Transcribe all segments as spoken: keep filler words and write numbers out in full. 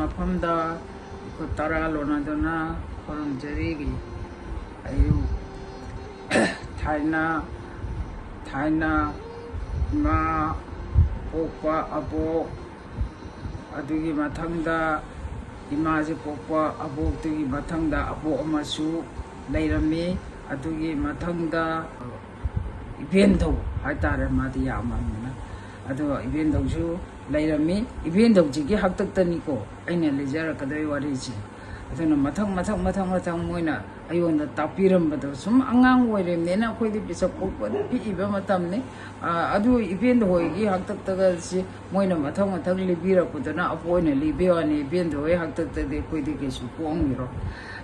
ꯃꯐꯝꯗ ꯈꯨꯠ ꯇꯔꯥ ꯂꯣꯟꯅꯗꯨꯅ ꯈꯨꯔꯨꯝꯖꯔꯤꯒꯤ ꯑꯌꯨꯛ ꯊꯥꯏꯅ ꯊꯥꯏꯅ ꯏꯃꯥ ꯄꯣꯛꯄ ꯑꯕꯣꯛ, ꯑꯗꯨꯒꯤ ꯃꯊꯪꯗ ꯏꯃꯥꯁꯦ ꯄꯣꯛꯄ ꯑꯕꯣꯛꯇꯨꯒꯤ ꯃꯊꯪꯗ ꯑꯕꯣꯛ ꯑꯃꯁꯨ ꯂꯩꯔꯝꯃꯤ꯫ ꯑꯗꯨꯒꯤ ꯃꯊꯪꯗ ꯏꯕꯦꯟꯙꯧ ꯍꯥꯏꯇꯥꯔꯦ, ꯃꯥꯗꯤ ꯌꯥꯝꯃꯕꯅꯤꯅ꯫ ꯑꯗꯣ ꯏꯕꯦꯟꯙꯧꯁꯨ ꯂꯩꯔꯝꯃꯤ꯫ ꯏꯕꯦꯟꯙꯧꯁꯤꯒꯤ ꯍꯥꯛꯇꯛꯇꯅꯤꯀꯣ ꯑꯩꯅ ꯂꯤꯖꯔꯛꯀꯗꯣꯏ ꯋꯥꯔꯤꯁꯦ꯫ ꯑꯗꯨꯅ ꯃꯊꯪ ꯃꯊꯪ ꯃꯊꯪ ꯃꯊꯪ ꯃꯣꯏꯅ ꯑꯩꯉꯣꯟꯗ ꯇꯥꯛꯄꯤꯔꯝꯕꯗꯣ, ꯁꯨꯝ ꯑꯉꯥꯡ ꯑꯣꯏꯔꯤꯕꯅꯤꯅ ꯑꯩꯈꯣꯏꯗꯤ ꯄꯤꯁꯛ ꯄꯣꯛꯄ ꯄꯤꯛꯏꯕ ꯃꯇꯝꯅꯤ꯫ ꯑꯗꯨ ꯏꯕꯦꯟꯙꯧ ꯍꯣꯏꯒꯤ ꯍꯥꯛꯇꯛꯇꯒ ꯁꯤ ꯃꯣꯏꯅ ꯃꯊꯪ ꯃꯊꯪ ꯂꯤꯕꯤꯔꯛꯄꯗꯨꯅ ꯑꯕꯣꯛ ꯑꯣꯏꯅ ꯂꯤꯕꯤꯌꯣ ꯍꯥꯏꯅꯤ꯫ ꯏꯕꯦꯟꯗꯣ ꯍꯣꯏ ꯍꯥꯛꯇꯛꯇꯗꯤ ꯑꯩꯈꯣꯏꯗꯤ ꯀꯩꯁꯨ ꯄꯣꯛꯑꯝꯈꯤꯔꯣꯏ꯫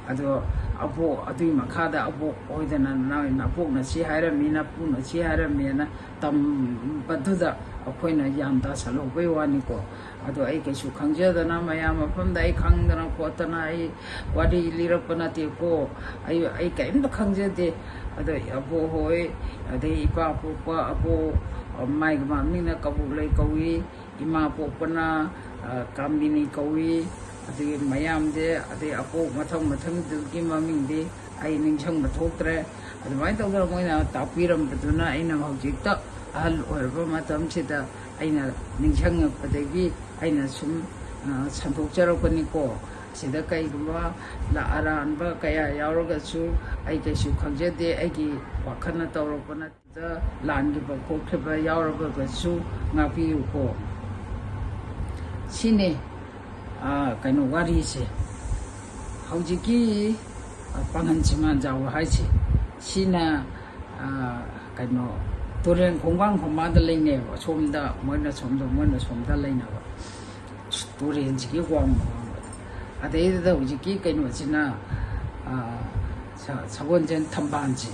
ꯑꯗꯣ ꯑꯕꯣꯛ, ꯑꯗꯨꯒꯤ ꯃꯈꯥꯗ ꯑꯕꯣꯛ ꯑꯣꯏꯗꯅ ꯅ-, ꯅꯕꯣꯛꯅ ꯁꯤ ꯍꯥꯏꯔꯝꯃꯤ, ꯅꯄꯨꯅ ꯁꯤ ꯍꯥꯏꯔꯝꯃꯤꯅ ꯇꯝꯕꯗꯨꯗ ꯑꯩꯈꯣꯏꯅ ꯌꯥꯝ ꯇꯥꯁꯜꯍꯧꯕꯩ ꯋꯥꯅꯤꯀꯣ꯫ ꯑꯗꯣ ꯑꯩ ꯀꯩꯁꯨ ꯈꯪꯖꯗꯅ ꯃꯌꯥꯝ ꯃꯐꯝꯗ ꯑꯩ ꯈꯪꯗꯅ ꯈꯣꯠꯇꯅ ꯑꯩ ꯋꯥꯔꯤ ꯂꯤꯔꯛꯄ ꯅꯠꯇꯦꯀꯣ꯫ ꯑꯩ, ꯑꯩ ꯀꯔꯤꯝꯇ ꯈꯪꯖꯗꯦ꯫ ꯑꯗꯣ ꯑꯕꯣꯛ ꯍꯣꯏ, ꯑꯗꯩ ꯏꯄꯥ ꯄꯣꯛꯄ ꯑꯕꯣꯛ, ꯃꯥꯏꯒꯤ ꯃꯃꯤꯡꯅ ꯀꯕꯣꯛꯂꯩ ꯀꯧꯏ, ꯏꯃꯥ ꯄꯣꯛꯄꯅ, ꯑ, ꯀꯥꯃꯤꯅꯤ ꯀꯧꯏ꯫ ꯑꯗꯒꯤ ꯃꯌꯥꯝꯁꯦ, ꯑꯗꯩ ꯑꯄꯣꯛ ꯃꯊꯪ ꯃꯊꯪꯗꯨꯒꯤ ꯃꯃꯤꯡꯗꯤ ꯑꯩ ꯅꯤꯡꯁꯤꯡꯕ ꯊꯣꯛꯇ꯭ꯔꯦ꯫ ꯑꯗꯨꯃꯥꯏꯅ ꯇꯧꯗꯅ ꯃꯣꯏꯅ ꯇꯥꯛꯄꯤꯔꯝꯕꯗꯨꯅ ꯑꯩꯅ ꯍꯧꯖꯤꯛꯇ ꯑꯍꯜ ꯑꯣꯏꯔꯕ ꯃꯇꯝꯁꯤꯗ ꯑꯩꯅ ꯅꯤꯡꯁꯤꯡꯉꯛꯄꯗꯒꯤ ꯑꯩꯅ ꯁꯨꯝ, ꯑ, ꯁꯟꯗꯣꯛꯆꯔꯛꯄꯅꯤꯀꯣ꯫ ꯁꯤꯗ ꯀꯩꯒꯨꯝꯕ ꯂ-, ꯑꯔꯥꯟꯕ ꯀꯌꯥ ꯌꯥꯎꯔꯒꯁꯨ ꯑꯩ ꯀꯩꯁꯨ ꯈꯪꯖꯗꯦ, ꯑꯩꯒꯤ ꯋꯥꯈꯜꯅ ꯇꯧꯔꯛꯄ ꯅꯠꯇꯦ꯫ ꯂꯥꯟꯈꯤꯕ ꯈꯣꯠꯈꯤꯕ ꯌꯥꯎꯔꯒꯁꯨ ꯉꯥꯛꯄꯤꯌꯨꯀꯣ꯫ ꯁꯤꯅꯤ, ꯑ, ꯀꯩꯅꯣ, ꯋꯥꯔꯤꯁꯦ꯫ ꯍꯧꯖꯤꯛꯀꯤ, ꯑ, ꯄꯥꯡꯒꯟ ꯁꯤꯃꯥꯟꯖꯥꯎ ꯍꯥꯏꯁꯦ, ꯁꯤꯅ, ꯑ, ꯀꯩꯅꯣ, ꯇꯨꯔꯦꯟ ꯈꯣꯡꯕꯥꯟ ꯈꯣꯡꯕꯥꯟꯗ ꯂꯩꯅꯩꯕ, ꯁꯣꯝꯗ ꯃꯣꯏꯅ ꯁꯣꯝꯗ, ꯃꯣꯏꯅ ꯁꯣꯝꯗ ꯂꯩꯅꯕ꯫ ꯇꯨꯔꯦꯟꯁꯤꯒꯤ ꯋꯥꯡꯃ ꯋꯥꯡꯃꯗ꯫ ꯑꯗꯩꯗꯨꯗ ꯍꯧꯖꯤꯛꯀꯤ ꯀꯩꯅꯣꯁꯤꯅ, ꯑ, ꯁ-, ꯁꯒꯣꯜꯁꯦꯟ ꯊꯝꯕꯥꯜꯁꯦ,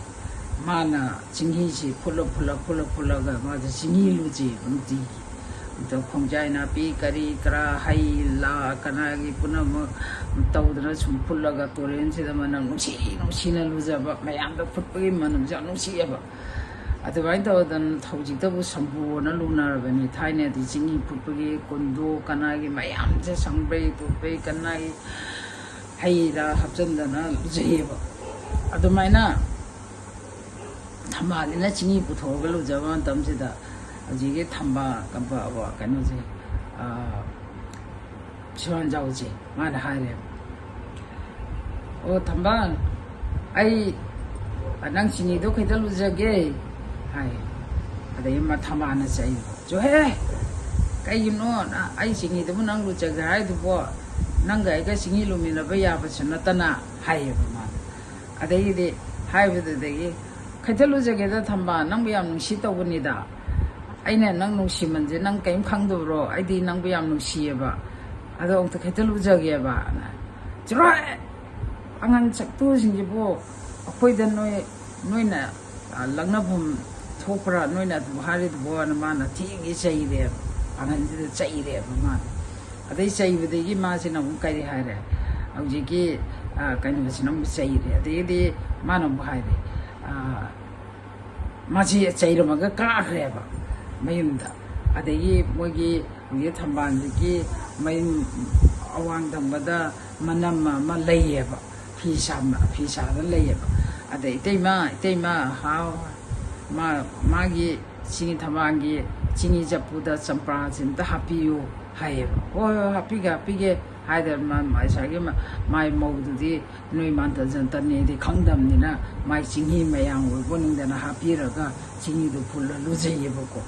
ꯃꯥꯅ ꯆꯤꯡꯍꯤꯁꯤ ꯐꯨꯠꯂ, ꯐꯨꯠꯂ, ꯐꯨꯠꯂ, ꯐꯨꯠꯂꯒ ꯃꯥꯁꯦ ꯆꯤꯡꯍꯤ ꯂꯨꯖꯩꯌꯦꯕ ꯅꯨꯡꯇꯤꯒꯤ꯫ ꯑꯗꯣ ꯈꯣꯡꯖꯥꯏ ꯅꯥꯄꯤ ꯀꯔꯤ ꯀꯔꯥ, ꯍꯩ ꯂꯥ ꯀꯅꯥꯒꯤ ꯄꯨꯝꯅꯃꯛ ꯇꯧꯗꯅ ꯁꯨꯝ ꯐꯨꯠꯂꯒ ꯇꯨꯔꯦꯟꯁꯤꯗ ꯃꯅꯝ ꯅꯨꯡꯁꯤ ꯅꯨꯡꯁꯤꯅ ꯂꯨꯖꯕ, ꯃꯌꯥꯝꯗ ꯐꯨꯠꯄꯒꯤ ꯃꯅꯝꯁꯦ ꯌꯥꯝ ꯅꯨꯡꯁꯤꯑꯕ꯫ ꯑꯗꯨꯃꯥꯏꯅ ꯇꯧꯗꯅ ꯍꯧꯖꯤꯛꯇꯕꯨ ꯁꯝꯄꯨꯅ ꯂꯨꯅꯔꯕꯅꯤ꯫ ꯊꯥꯏꯅꯗꯤ ꯆꯤꯡꯍꯤ ꯐꯨꯠꯄꯒꯤ ꯀꯨꯟꯗꯣ ꯀꯅꯥꯒꯤ ꯃꯌꯥꯝꯁꯦ, ꯁꯪꯕ꯭ꯔꯩ ꯇꯨꯞꯄꯩ ꯀꯅꯥꯒꯤ ꯍꯩ ꯔꯥ ꯍꯥꯞꯆꯤꯟꯗꯅ ꯂꯨꯖꯩꯌꯦꯕ꯫ ꯑꯗꯨꯃꯥꯏꯅ ꯊꯝꯕꯥꯜꯁꯤꯅ ꯆꯤꯡꯍꯤ ꯄꯨꯊꯣꯛꯑꯒ ꯂꯨꯖꯕ ꯃꯇꯝꯁꯤꯗ ꯍꯧꯖꯤꯛꯀꯤ ꯊꯝꯕꯥꯜ ꯀꯩꯅꯣꯁꯦ, ꯁꯤꯋꯥꯟꯖꯥꯎꯁꯦ ꯃꯥꯅ ꯍꯥꯏꯔꯦꯕ, "ꯑꯣ ꯊꯝꯕꯥꯜ, ꯑꯩ ꯅꯪ ꯆꯤꯡꯍꯤꯗꯣ ꯈꯤꯇ ꯂꯨꯖꯒꯦ" ꯍꯥꯏ꯫ ꯑꯗꯩ ꯃꯥ ꯊꯝꯕꯥꯜꯅ ꯆꯩꯕ, "ꯆꯣꯍꯦ, ꯀꯩꯒꯤꯅꯣ ꯑꯩ ꯆꯤꯡꯍꯤꯗꯨꯕꯨ ꯅꯪ ꯂꯨꯖꯒꯦ ꯍꯥꯏꯗꯨꯕꯣ? ꯅꯪꯒ ꯑꯩꯒ ꯆꯤꯡꯍꯤ ꯂꯨꯃꯤꯟꯅꯕ ꯌꯥꯕꯁꯨ ꯅꯠꯇꯅ" ꯍꯥꯏꯌꯦꯕ ꯃꯥꯅ꯫ ꯑꯗꯩꯗꯤ ꯍꯥꯏꯕꯗꯨꯗꯒꯤ, "ꯈꯤꯇ ꯂꯨꯖꯒꯦꯗ ꯊꯝꯕꯥꯜ, ꯅꯪꯕꯨ ꯌꯥꯝ ꯅꯨꯡꯁꯤ ꯇꯧꯕꯅꯤꯗ꯫ ꯑꯩꯅ ꯅꯪ ꯅꯨꯡꯁꯤꯃꯟꯁꯦ ꯅꯪ ꯀꯔꯤꯝ ꯈꯪꯗꯕ꯭ꯔꯣ? ꯑꯩꯗꯤ ꯅꯪꯕꯨ ꯌꯥꯝ ꯅꯨꯡꯁꯤꯌꯦꯕ꯫ ꯑꯗꯣ ꯑꯃꯨꯛꯇ ꯈꯤꯇ ꯂꯨꯖꯒꯦꯕ" ꯅ꯫ "ꯆꯠꯂꯣꯍꯦ! ꯑꯉꯥꯡ ꯁꯛꯇꯨꯁꯤꯡꯁꯤꯕꯨ ꯑꯩꯈꯣꯏꯗ ꯅꯣꯏ, ꯅꯣꯏꯅ ꯂꯛꯅꯐꯝ ꯊꯣꯛꯄ꯭ꯔꯥ ꯅꯣꯏꯅ ꯑꯗꯨ ꯍꯥꯏꯔꯤꯗꯨꯕꯣꯅ" ꯃꯥꯅ ꯊꯤꯒꯤ ꯆꯩꯔꯦꯕ꯫ ꯄꯥꯡꯒꯜꯁꯤꯗ ꯆꯩꯔꯦꯕ ꯃꯥꯅ꯫ ꯑꯗꯩ ꯆꯩꯕꯗꯒꯤ ꯃꯥꯁꯤꯅ ꯑꯃꯨꯛ ꯀꯔꯤ ꯍꯥꯏꯔꯦ? ꯍꯧꯖꯤꯛꯀꯤ ꯀꯩꯅꯣꯁꯤꯅ ꯑꯃꯨꯛ ꯆꯩꯔꯦ꯫ ꯑꯗꯩꯗꯤ ꯃꯥꯅ ꯑꯃꯨꯛ ꯍꯥꯏꯔꯦ, ꯃꯥꯁꯤ ꯆꯩꯔꯝꯃꯒ ꯀꯥꯈ꯭ꯔꯦꯕ ꯃꯌꯨꯝꯗ꯫ ꯑꯗꯒꯤ ꯃꯣꯏꯒꯤ ꯍꯧꯖꯤꯛ ꯊꯝꯕꯥꯜꯁꯤꯒꯤ ꯃꯌꯨꯝ ꯑꯋꯥꯡ ꯊꯪꯕꯗ ꯃꯅꯝ ꯑꯃ ꯂꯩꯌꯦꯕ, ꯐꯤ ꯁꯥ-, ꯐꯤ ꯁꯥꯗꯅ ꯂꯩꯌꯦꯕ꯫ ꯑꯗ "ꯏꯇꯩꯃ, ꯏꯇꯩꯃ, ꯍꯥꯎ, ꯃꯥ, ꯃꯥꯒꯤ ꯆꯤꯡꯍꯤ ꯊꯝꯕꯥꯜꯒꯤ ꯆꯤꯡꯍꯤ ꯆꯐꯨꯗ ꯆꯝꯄ꯭ꯔꯥꯁꯤ ꯑꯝꯇ ꯍꯥꯞꯄꯤꯌꯨ" ꯍꯥꯏꯌꯦꯕ꯫ "ꯍꯣꯏ, ꯍꯣꯏ, ꯍꯥꯄꯤꯒꯦ, ꯍꯥꯄꯤꯒꯦ" ꯍꯥꯏꯗꯅ ꯃꯥ-, ꯉꯁꯥꯏꯒꯤ ꯃꯥ-, ꯃꯥꯏ ꯃꯧꯗꯨꯗꯤ ꯅꯣꯏ ꯃꯥꯟꯇ ꯖꯟꯇꯅꯦꯗꯤ ꯈꯪꯗꯕꯅꯤꯅ ꯃꯥꯏ ꯆꯤꯡꯍꯤ ꯃꯌꯥꯝ ꯑꯣꯏꯕꯣ ꯅꯤꯡꯗꯅ ꯍꯥꯞꯄꯤꯔꯒ ꯆꯤꯡꯍꯤꯗꯨ ꯐꯨꯜꯂ ꯂꯨꯖꯩꯌꯦꯕꯀꯣ꯫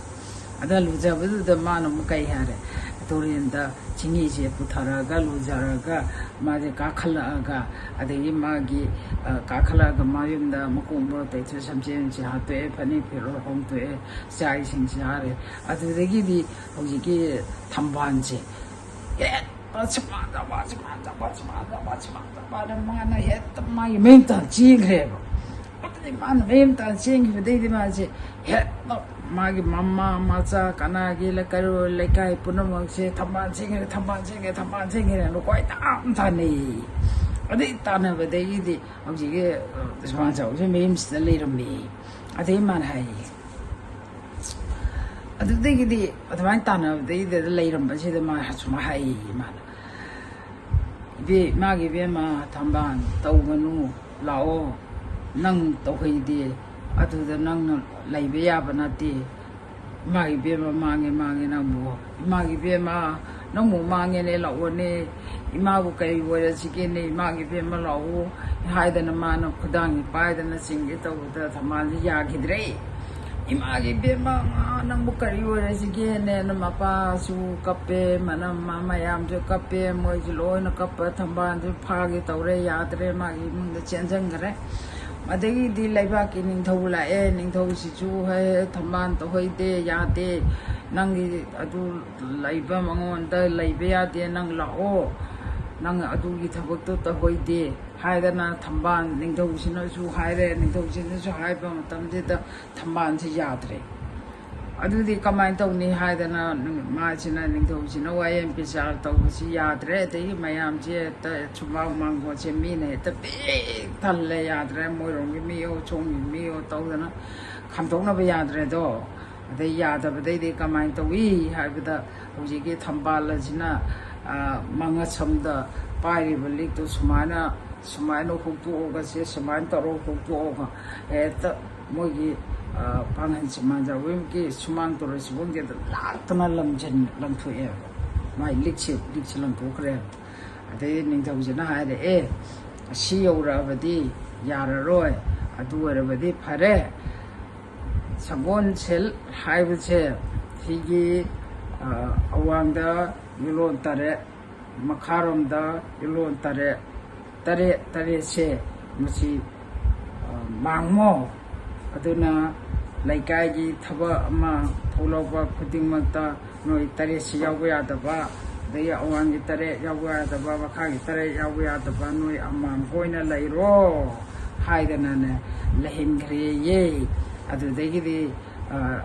ꯑꯗ ꯂꯨꯖꯕꯗꯨꯗ ꯃꯥꯅ ꯑꯃꯨꯛ ꯀꯩ ꯍꯥꯏꯔꯦ? ꯇꯨꯔꯦꯟꯗ ꯆꯤꯡꯍꯤꯁꯦ ꯄꯨꯊꯔꯛꯑꯒ ꯂꯨꯖꯔꯒ ꯃꯥꯁꯦ ꯀꯥꯈꯠꯂꯛꯑꯒ, ꯑꯗꯒꯤ ꯃꯥꯒꯤ, ꯑ, ꯀꯥꯈꯠꯂꯛꯑꯒ ꯃꯌꯨꯝꯗ ꯃꯀꯣꯛ ꯃꯔꯨ ꯇꯩꯊꯣꯛ ꯁꯝꯖꯦꯝꯁꯦ ꯍꯥꯠꯇꯣꯛꯑꯦ, ꯐꯅꯦꯛ ꯐꯤꯔꯣꯜ ꯍꯣꯡꯗꯣꯛꯑꯦ, ꯆꯥꯛ ꯏꯁꯤꯡ ꯆꯥꯔꯦ꯫ ꯑꯗꯨꯗꯒꯤꯗꯤ ꯍꯧꯖꯤꯛꯀꯤ ꯊꯝꯕꯥꯜꯁꯦ ꯍꯦꯛꯇ ꯁꯨꯃꯥꯡ ꯆꯠꯄ, ꯁꯨꯃꯥꯡ ꯆꯠꯄ, ꯁꯨꯃꯥꯡ ꯆꯠꯄ, ꯁꯨꯃꯥꯡ ꯆꯠꯄꯗ ꯃꯥꯅ ꯍꯦꯛꯇ ꯃꯥꯒꯤ ꯃꯌꯨꯝ ꯇꯥꯟ ꯆꯦꯟꯈ꯭ꯔꯦꯕ꯫ ꯑꯗꯨꯗꯤ ꯃꯥꯅ ꯃꯌꯨꯝ ꯇꯥꯟ ꯆꯦꯟꯈꯤꯕꯗꯩꯗꯤ ꯃꯥꯁꯦ ꯍꯦꯛꯇ ꯃꯥꯒꯤ ꯃꯃꯥ, ꯃꯆꯥ, ꯀꯅꯥꯒꯤ ꯂꯩꯀꯥꯏꯔꯣꯜ, ꯂꯩꯀꯥꯏ ꯄꯨꯝꯅꯃꯛꯁꯦ "ꯊꯝꯕꯥꯜ ꯆꯦꯟꯈ꯭ꯔꯦ, ꯊꯝꯕꯥꯜ ꯆꯦꯟꯈ꯭ꯔꯦ, ꯊꯝꯕꯥꯜ ꯆꯦꯟꯈ꯭ꯔꯦꯅ" ꯀꯣꯏꯇꯥꯟ ꯇꯥꯟꯅꯩ꯫ ꯑꯗꯩ ꯇꯥꯟꯅꯕꯗꯒꯤꯗꯤ ꯍꯧꯖꯤꯛꯀꯤ ꯁꯨꯃꯥꯡ ꯆꯥꯎꯁꯦ ꯃꯌꯨꯝꯁꯤꯗ ꯂꯩꯔꯝꯃꯤ꯫ ꯑꯗꯩ ꯃꯥꯅ ꯍꯥꯏꯌꯦ, ꯑꯗꯨꯗꯒꯤꯗꯤ ꯑꯗꯨꯃꯥꯏꯅ ꯇꯥꯟꯅꯕꯗꯒꯤꯗ ꯂꯩꯔꯝꯕꯁꯤꯗ ꯃꯥ ꯁꯨꯃꯥꯏꯅ ꯍꯥꯏꯌꯦ꯫ ꯃꯥꯅ, "ꯏꯕꯦ-, ꯏꯃꯥꯒꯤ ꯏꯕꯦꯝꯃ, ꯊꯝꯕꯥꯜ ꯇꯧꯒꯅꯨ, ꯂꯥꯛꯑꯣ, ꯅꯪ ꯇꯧꯍꯩꯗꯦ, ꯑꯗꯨꯗ ꯅꯪꯅ ꯂꯩꯕ ꯌꯥꯕ ꯅꯠꯇꯦ꯫ ꯏꯃꯥꯒꯤ ꯏꯕꯦꯝꯃ, ꯃꯥꯡꯉꯦ, ꯃꯥꯡꯉꯦ ꯅꯪꯕꯨ꯫ ꯏꯃꯥꯒꯤ ꯏꯕꯦꯝꯃ, ꯅꯪꯕꯨ ꯃꯥꯡꯉꯦꯅꯦ, ꯂꯥꯛꯑꯣꯅꯦ꯫ ꯏꯃꯥꯕꯨ ꯀꯔꯤ ꯑꯣꯏꯔꯁꯤꯒꯦꯅꯦ, ꯏꯃꯥꯒꯤ ꯏꯕꯦꯝꯃ ꯂꯥꯛꯑꯣ" ꯍꯥꯏꯗꯅ ꯃꯥꯅ ꯈꯨꯗꯥꯡꯁꯦ ꯄꯥꯏꯗꯅ ꯆꯤꯡꯒꯦ ꯇꯧꯕꯗ ꯊꯝꯕꯥꯜꯁꯦ ꯌꯥꯈꯤꯗ꯭ꯔꯦ꯫ "ꯏꯃꯥꯒꯤ ꯏꯕꯦꯝꯃ, ꯅꯪꯕꯨ ꯀꯔꯤ ꯑꯣꯏꯔꯁꯤꯒꯦꯅꯦꯅ" ꯃꯄꯥꯁꯨ ꯀꯞꯄꯦ, ꯃꯅꯝ-, ꯃ-, ꯃꯌꯥꯝꯁꯨ ꯀꯞꯄꯦ, ꯃꯣꯏꯁꯨ ꯂꯣꯏꯅ ꯀꯞꯄ ꯊꯝꯕꯥꯜꯁꯨ ꯐꯥꯒꯦ ꯇꯧꯔꯦ, ꯌꯥꯗ꯭ꯔꯦ, ꯃꯥꯒꯤ ꯏꯃꯨꯡꯗ ꯆꯦꯟꯁꯤꯟꯈ꯭ꯔꯦ꯫ ꯑꯗꯒꯤꯗꯤ ꯂꯩꯕꯥꯛꯀꯤ ꯅꯤꯡꯊꯧ ꯂꯥꯛꯑꯦ꯫ ꯅꯤꯡꯊꯧꯁꯤꯁꯨ ꯍꯦ, ꯊꯝꯕꯥꯜ ꯇꯧꯍꯩꯗꯦ, ꯌꯥꯗꯦ, ꯅꯪꯒꯤ ꯑꯗꯨ ꯂꯩꯕ ꯃꯉꯣꯟꯗ ꯂꯩꯕ ꯌꯥꯗꯦ, ꯅꯪ ꯂꯥꯛꯑꯣ, ꯅꯪ ꯑꯗꯨꯒꯤ ꯊꯕꯛꯇꯣ ꯇꯧꯍꯩꯗꯦ ꯍꯥꯏꯗꯅ ꯊꯝꯕꯥꯜ ꯅꯤꯡꯊꯧꯁꯤꯅꯁꯨ ꯍꯥꯏꯔꯦ꯫ ꯅꯤꯡꯊꯧꯁꯤꯅꯁꯨ ꯍꯥꯏꯕ ꯃꯇꯝꯁꯤꯗ ꯊꯝꯕꯥꯜꯁꯤ ꯌꯥꯗ꯭ꯔꯦ꯫ ꯑꯗꯨꯗꯤ ꯀꯃꯥꯏꯅ ꯇꯧꯅꯤ ꯍꯥꯏꯗꯅ ꯃꯥꯁꯤꯅ, ꯅꯤꯡꯊꯧꯁꯤꯅ ꯋꯥꯌꯦꯜ ꯕꯤꯆꯥꯔ ꯇꯧꯕꯁꯤ ꯌꯥꯗ꯭ꯔꯦ꯫ ꯑꯗꯒꯤ ꯃꯌꯥꯝꯁꯤ ꯍꯦꯛꯇ ꯁꯨꯃꯥꯡ ꯃꯥꯡꯒꯣꯟꯁꯦ ꯃꯤꯅ ꯍꯦꯛꯇ ꯄꯤꯛ ꯊꯜꯂꯦ, ꯌꯥꯗ꯭ꯔꯦ, ꯃꯣꯏꯔꯣꯝꯒꯤ ꯃꯤꯌꯣ ꯁꯣꯝꯒꯤ ꯃꯤꯌꯣ ꯇꯧꯗꯅ ꯈꯥꯝꯗꯣꯛꯅꯕ ꯌꯥꯗ꯭ꯔꯦꯗꯣ꯫ ꯑꯗꯩ ꯌꯥꯗꯕꯗꯩꯗꯤ ꯀꯃꯥꯏꯅ ꯇꯧꯏ ꯍꯥꯏꯕꯗ, ꯍꯧꯖꯤꯛꯀꯤ ꯊꯝꯕꯥꯜ ꯑꯁꯤꯅ, ꯑ, ꯃꯉꯛꯁꯝꯗ ꯄꯥꯏꯔꯤꯕ ꯂꯤꯛꯇꯨ ꯁꯨꯃꯥꯏꯅ, ꯁꯨꯃꯥꯏꯅ ꯍꯨꯛꯇꯣꯛꯑꯒ, ꯁꯦ ꯁꯨꯃꯥꯏꯅ ꯇꯧꯔꯒ ꯍꯨꯛꯇꯣꯛꯑꯒ ꯍꯦꯛꯇ ꯃꯣꯏꯒꯤ, ꯑ, ꯄꯥꯡꯒꯟ ꯁꯤꯃꯥꯟꯖꯥꯎꯕꯤꯒꯤ ꯁꯨꯃꯥꯡ ꯇꯧꯔ ꯁꯤꯐꯝꯁꯤꯗ ꯂꯥꯛꯇꯅ ꯂꯪꯁꯤꯟ-, ꯂꯪꯊꯣꯛꯑꯦꯕ꯫ ꯃꯥꯏ ꯂꯤꯛꯁꯦ, ꯂꯤꯛꯁꯦ ꯂꯪꯊꯣꯛꯈ꯭ꯔꯦꯕ꯫ ꯑꯗꯩ ꯅꯤꯡꯊꯧꯁꯤꯅ ꯍꯥꯏꯔꯦ, "ꯑꯦ, ꯑꯁꯤ ꯌꯧꯔꯛꯑꯕꯗꯤ ꯌꯥꯔꯔꯣꯏ, ꯑꯗꯨ ꯑꯣꯏꯔꯕꯗꯤ ꯐꯔꯦ, ꯁꯒꯣꯜꯁꯦꯜ ꯍꯥꯏꯕꯁꯦ ꯁꯤꯒꯤ, ꯑ, ꯑꯋꯥꯡꯗ ꯌꯣꯂꯣꯟ ꯇꯔꯦꯠ, ꯃꯈꯥꯔꯣꯝꯗ ꯌꯣꯂꯣꯟ ꯇꯔꯦꯠ, ꯇꯔꯦꯠ, ꯇꯔꯦꯠꯁꯦ ꯃꯁꯤ, ꯑ, ꯃꯥꯡꯃꯣ꯫ ꯑꯗꯨꯅ ꯂꯩꯀꯥꯏꯒꯤ ꯊꯕꯛ ꯑꯃ ꯊꯣꯛꯂꯛꯄ ꯈꯨꯗꯤꯡꯃꯛꯇ ꯅꯣꯏ ꯇꯔꯦꯠꯁꯤ ꯌꯥꯎꯕ ꯌꯥꯗꯕ, ꯑꯗꯒꯤ ꯑꯋꯥꯡꯒꯤ ꯇꯔꯦꯠ ꯌꯥꯎꯕ ꯌꯥꯗꯕ, ꯃꯈꯥꯒꯤ ꯇꯔꯦꯠ ꯌꯥꯎꯕ ꯌꯥꯗꯕ, ꯅꯣꯏ ꯑꯃꯥꯡꯕ ꯑꯣꯏꯅ ꯂꯩꯔꯣ" ꯍꯥꯏꯗꯅꯅꯦ ꯂꯩꯍꯟꯈ꯭ꯔꯦꯌꯦ꯫ ꯑꯗꯨꯗꯒꯤꯗꯤ, ꯑ,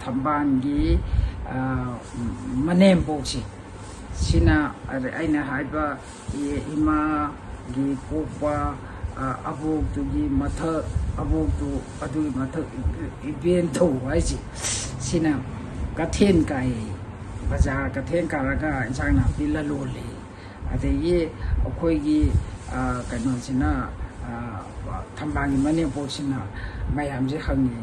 ꯊꯝꯕꯥꯜꯒꯤ, ꯑ, ꯃꯅꯦꯝꯄꯣꯛꯁꯤ, ꯁꯤꯅ ꯑꯩꯅ ꯍꯥꯏꯕ ꯏ-, ꯏꯃꯥ ꯒꯤ ꯀꯣꯛꯄ, ꯑ, ꯑꯕꯣꯛꯇꯨꯒꯤ ꯃꯊꯛ, ꯑꯕꯣꯛꯇꯨ ꯑꯗꯨꯒꯤ ꯃꯊꯛ ꯏꯕꯦꯟ ꯊꯧꯕ ꯍꯥꯏꯁꯦ, ꯁꯤꯅ ꯀꯩꯊꯦꯜ ꯀꯥꯏ, ꯕꯖꯥꯔ ꯀꯩꯊꯦꯜ ꯀꯥꯔꯒ ꯏꯟꯁꯥꯡ ꯅꯥꯄꯤ ꯂꯂꯣꯜꯂꯤ꯫ ꯑꯗꯒꯤ ꯑꯩꯈꯣꯏꯒꯤ, ꯑ, ꯀꯩꯅꯣꯁꯤꯅ, ꯑ, ꯊꯝꯕꯥꯜꯒꯤ ꯃꯅꯦꯝꯄꯣꯛꯁꯤꯅ ꯃꯌꯥꯝꯁꯦ ꯍꯪꯉꯤ,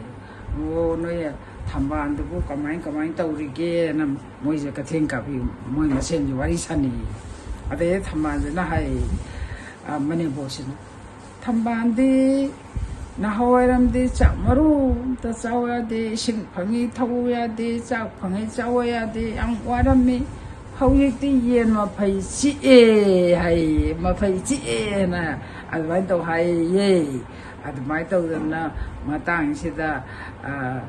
"ꯑꯣ, ꯅꯣꯏ ꯊꯝꯕꯥꯜꯗꯨꯕꯨ ꯀꯃꯥꯏ ꯀꯃꯥꯏ ꯇꯧꯔꯤꯒꯦꯅ?" ꯃꯣꯏꯁꯦ ꯀꯩꯊꯦꯜ ꯀꯥꯕꯤ ꯃꯣꯏ ꯃꯁꯦꯟꯁꯦ ꯋꯥꯔꯤ ꯁꯥꯟꯅꯩꯌꯦ꯫ ꯑꯗꯩ ꯊꯝꯕꯥꯜꯁꯤꯅ ꯍꯥꯏ, ꯑ, ꯃꯅꯦꯝꯄꯣꯛꯁꯤꯅ, "ꯊꯝꯕꯥꯜꯗꯤ ꯅꯍꯥꯟꯋꯥꯏꯔꯝꯗꯤ ꯆꯥꯛ ꯃꯔꯨ ꯑꯝꯇ ꯆꯥꯎ ꯌꯥꯗꯦ, ꯏꯁꯤꯡ ꯐꯪꯉꯤ ꯊꯛꯎ ꯌꯥꯗꯦ, ꯆꯥꯛ ꯐꯪꯉꯤ ꯆꯥꯎ ꯌꯥꯗꯦ, ꯌꯥꯝ ꯋꯥꯔꯝꯃꯤ꯫ ꯍꯧꯖꯤꯛꯇꯤ ꯌꯦꯟ ꯃꯐꯩ ꯆꯤꯛꯑꯦ ꯍꯥꯏꯌꯦ, ꯃꯐꯩ ꯆꯤꯛꯑꯦꯅ ꯑꯗꯨꯃꯥꯏꯅ ꯇꯧ ꯍꯥꯏꯌꯦ꯫ ꯑꯗꯨꯃꯥꯏꯅ ꯇꯧꯗꯅ ꯃꯇꯥꯡꯁꯤꯗ, ꯑ,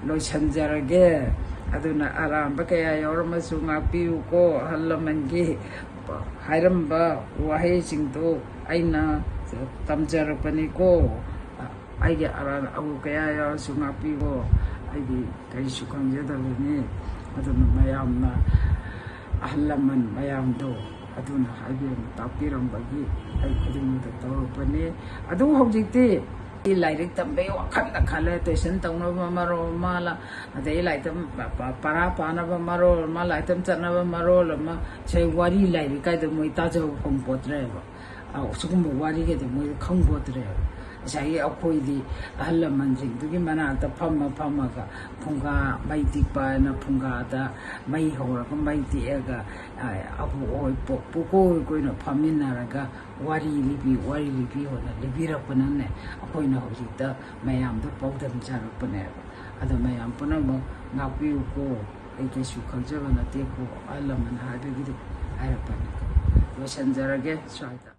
ꯂꯣꯏꯁꯤꯟꯖꯔꯒꯦ꯫ ꯑꯗꯨꯅ ꯑꯔꯥꯟꯕ ꯀꯌꯥ ꯌꯥꯎꯔꯝꯃꯁꯨ ꯉꯥꯛꯄꯤꯌꯨꯀꯣ, ꯑꯍꯜ ꯂꯃꯟꯒꯤ ꯍꯥꯏꯔꯝꯕ ꯋꯥꯍꯩꯁꯤꯡꯗꯣ ꯑꯩꯅ ꯇꯝꯖꯔꯛꯄꯅꯤꯀꯣ꯫ ꯑꯩꯒꯤ ꯑꯔꯥꯟ ꯑꯔꯨ ꯀꯌꯥ ꯌꯥꯎꯔꯁꯨ ꯉꯥꯛꯄꯤꯌꯨꯀꯣ, ꯑꯩꯗꯤ ꯀꯔꯤꯁꯨ ꯈꯪꯖꯗꯕꯅꯤ꯫ ꯑꯗꯨꯅ ꯃꯌꯥꯝꯅ, ꯑꯍꯜ ꯂꯃꯟ ꯃꯌꯥꯝꯗꯣ ꯑꯗꯨꯅ ꯍꯥꯏꯕꯤꯔꯝ ꯇꯥꯛꯄꯤꯔꯝꯕꯒꯤ ꯑꯩ ꯈꯨꯗꯤꯡꯃꯛꯇ ꯇꯧꯔꯛꯄꯅꯤ꯫ ꯑꯗꯨ ꯍꯧꯖꯤꯛꯇꯤ ꯂꯥꯏꯔꯤꯛ ꯇꯝꯕꯩ ꯋꯥꯈꯜꯗ ꯈꯜꯂꯦ, ꯇꯨꯏꯁꯟ ꯇꯧꯅꯕ ꯃꯔꯣꯜ ꯑꯃ, ꯑꯗꯩ ꯂꯥꯏꯔꯤꯛ ꯇꯝ-, ꯄ-, ꯄ-, ꯄꯔꯥ ꯄꯥꯅꯕ ꯃꯔꯣꯜ ꯑꯃ, ꯂꯥꯏꯔꯤꯛ ꯇꯝ ꯆꯠꯅꯕ ꯃꯔꯣꯜ ꯑꯃ, ꯁꯦ ꯋꯥꯔꯤ ꯂꯥꯏꯔꯤꯛ ꯀꯥꯏꯗꯣ ꯃꯣꯏ ꯇꯥꯖꯕ ꯐꯪꯄꯣꯠꯇ꯭ꯔꯦꯕ꯫ ꯑꯧ, ꯁꯤꯒꯨꯝꯕ ꯋꯥꯔꯤꯒꯗꯤ ꯃꯣꯏꯗꯤ ꯈꯪꯄꯣꯠꯇ꯭ꯔꯦꯕ꯫ ꯉꯁꯥꯏꯒꯤ ꯑꯩꯈꯣꯏꯗꯤ ꯑꯍꯜ ꯂꯃꯟꯁꯤꯡꯗꯨꯒꯤ ꯃꯅꯥꯛꯇ ꯐꯝꯃ ꯐꯝꯃꯒ ꯐꯨꯡꯒꯥ, ꯃꯩ ꯇꯤꯛꯄ ꯍꯥꯏꯅ ꯐꯨꯡꯒꯥꯗ ꯃꯩ ꯍꯧꯔꯒ ꯃꯩ ꯇꯤꯛꯑꯒ, ꯑ, ꯑꯕꯣꯛ ꯍꯣꯏ, ꯄꯨ-, ꯄꯨꯀꯣꯏ ꯀꯣꯏꯅ ꯐꯝꯃꯤꯟꯅꯔꯒ ꯋꯥꯔꯤ ꯂꯤꯕꯤ, ꯋꯥꯔꯤ ꯂꯤꯕꯤ ꯍꯣꯏꯅ ꯂꯤꯕꯤꯔꯛꯄꯅꯅꯦ, ꯑꯩꯈꯣꯏꯅ ꯍꯧꯖꯤꯛꯇ ꯃꯌꯥꯝꯗ ꯄꯥꯎꯗꯝꯖꯔꯛꯄꯅꯦꯕ꯫ ꯑꯗꯣ ꯃꯌꯥꯝ ꯄꯨꯝꯅꯃꯛ ꯉꯥꯛꯄꯤꯌꯨꯀꯣ, ꯑꯩ ꯀꯩꯁꯨ ꯈꯪꯖꯕ ꯅꯠꯇꯦꯀꯣ, ꯑꯍꯜ ꯂꯃꯟ ꯍꯥꯏꯕꯒꯤꯗꯤ ꯍꯥꯏꯔꯛꯄꯅꯤꯀꯣ꯫ ꯂꯣꯏꯁꯤꯟꯖꯔꯒꯦ ꯁ꯭ꯋꯥꯏꯗ꯫